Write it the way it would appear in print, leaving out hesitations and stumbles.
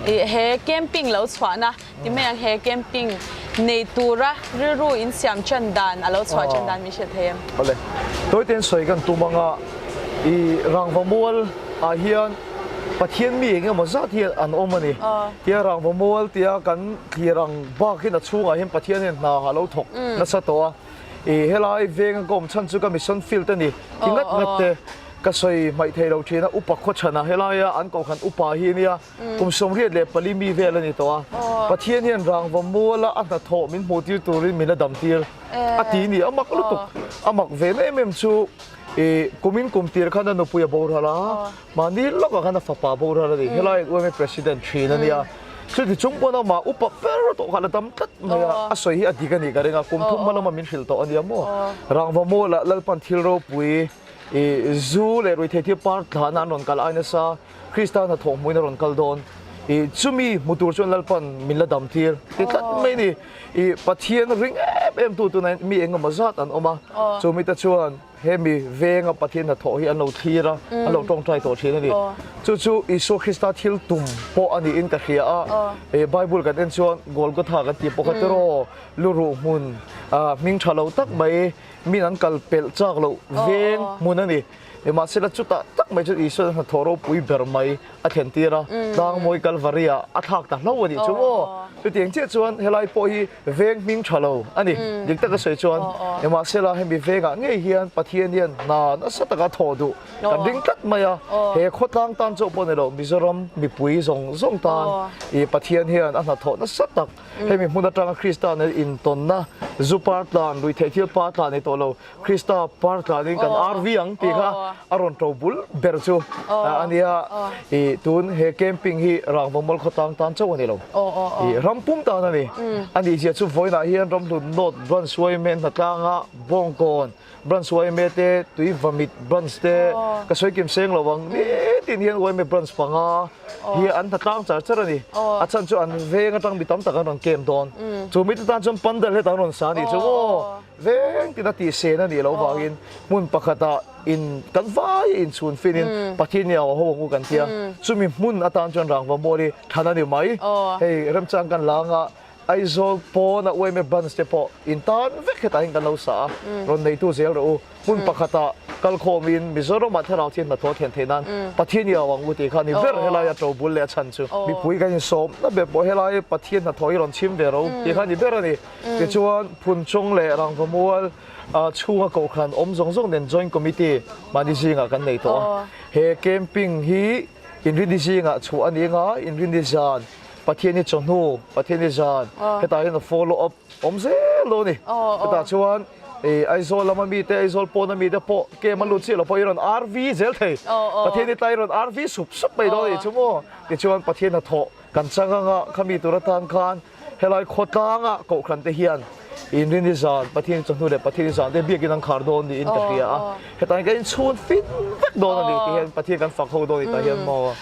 Ih he camping lo chhuahna ti mai ang he camping nei tura rilru in siam tan dan a lo chhuah tan dan min hrilh thei em? Awle, tawitein sawi kan tum anga i rangva mual ah hian Pathian mi eng emaw zat hi an awm a ni. Tia rangva mual tia kan thlir ang bakin a chhungah hian Pathian hian hna a lo thawk nasa tawh a. I helai venga ka awm chhan chu ka mission field a ni ti ngat ngat te ka sawi hmaih thei lo thin a, upa khawchhana helaia an kohhran upa hi a nia, kum 84 mi vel a ni tawh a, Pathian hian rangva muala a hnathawh min hmuh tir turin min la dam tir a ti ni, a mak lutuk, a mak ve em em chu i kumin kum tir khan a nupui a boral a, Mahni lawkah khan a fapa boral a ni. Helai UMA President thin a nia. Chuti chung pawn amah upa ber tawh kha la dam tlat mai a. A sawi hi a dik a nih ka ring a. Kum thum hma lama min hrilh tawh a nia maw. Rangva mawlah Lalpan thil ropui i zu leh ruihtheih thil par thlahna an rawn kal ai nasa. Krista hnathawh hmuin a rawn kal dawn. I chumi hmu tur chuan Lalpan min la dam tir ti tlat mai a ni. I Pathian ring em em tu tunah mi engemaw zat an awm a. Chumite chuan. Hemi venga Pathian hnathawh hi an lo thlir a, an lo tawngtai tawh thin a ni. Chu chu Isua Krista thil tum pawh a niin ka hria a. Bible kan en chuan Golgotha kan tih pawh kha tiraw luruh hmun hming tha lo tak mai min an kal pelh chak loh veng hmun a ni. Mahsela chutah tak mai chuan Isua hnathawh ropui ber mai a thlen tir a, Tlangmawi Kalvari ah a thlak ta hlauh a nih chu maw? Chutiang chiah chuan helai pawh hi veng hming tha lo a ni. Dik taka sawi chuan nimahsela hemi vengah ngei hian Pathian hian hna nasa taka thawh duh kan ring tlat mai a, he khawtlang tan chauh pawh ni lo Mizoram mipui zawng zawng tan ih Pathian hian a hnathawh nasa tak hemi hmun atanga Krista nen intawnna zu par tlan, ruihtheih thil par tlan ni tawh lo. Krista par tlanin kan RV ang tih kha a rawn to bul ber chu a nia. I tun he camping hi Rangvawmawlh khawtlang tan chauh a ni lo. I ram pum tan a ni. A nih zia chu vawiinah hian Ramhlun North Branch Yma hnatlanga Bawngkawn Branch Yma te, Tuivamit Branch te ka sawi kim seng lo ang nitin hian Yma Branch panga hi an hnatlang char char a ni. A chhan chu an veng atang mi tam tak an rawn camp dawn. Chu mite tan chuan pandal hetah an rawn sa a nih chu maw. Veng tina tih sen a nih loh vangin hmun pakhatah in kan vai a inchhun finin Pathian i au a ho ang u kan tia. Chumi hmun atan chuan rangva mual hi thlan a ni mai. Hei remchang kan la anga Aizawl pawna UMF branch te pawh in tan vek hetah hian kan lo sa a, rawn neitu zel rawh u. Hmun pakhatah kalkhawmin Mizoramah thlarau thian hnathawh thlen theih nan Pathian i au ang u tih kha a ni ber helai a ṭobul leh a chhan chu. Mipui kan insawmna ber pawh helai Pathian hnathawh hi rawn chhim ve ro tih kha a ni ber a ni. Tichuan, Phunchawng leh Rangvamual chhunga kohhran awm zawng zawng nen Joint Committee mahni zingah kan nei tawh a. He camping hi Inrinni zingah chhuah a ni anga, Inrinni zan, Pathianni chawhnu, Pathianni zan, hetah hian a follow up awm zel dawn a ni. Hetah chuan Aizawl lama mite, Aizawl pawna mite pawh camp a lut chiah lo pawh i rawn RV zel thei. Pathianni tlai i rawn RV sup sup mai dawn a nih chu maw? Tichuan, Pathian hnathawh kan chang anga khami tur atan khan Helai khawtlanga kohhran te hian Inrini zan, Pathian chawhnu leh Pathian zan te biakin an khar dawn niin ka hria a, hetah hian kan inchhun fin vek dawn a ni tih hian Pathian kan fak ho dawn a ni tah hian maw.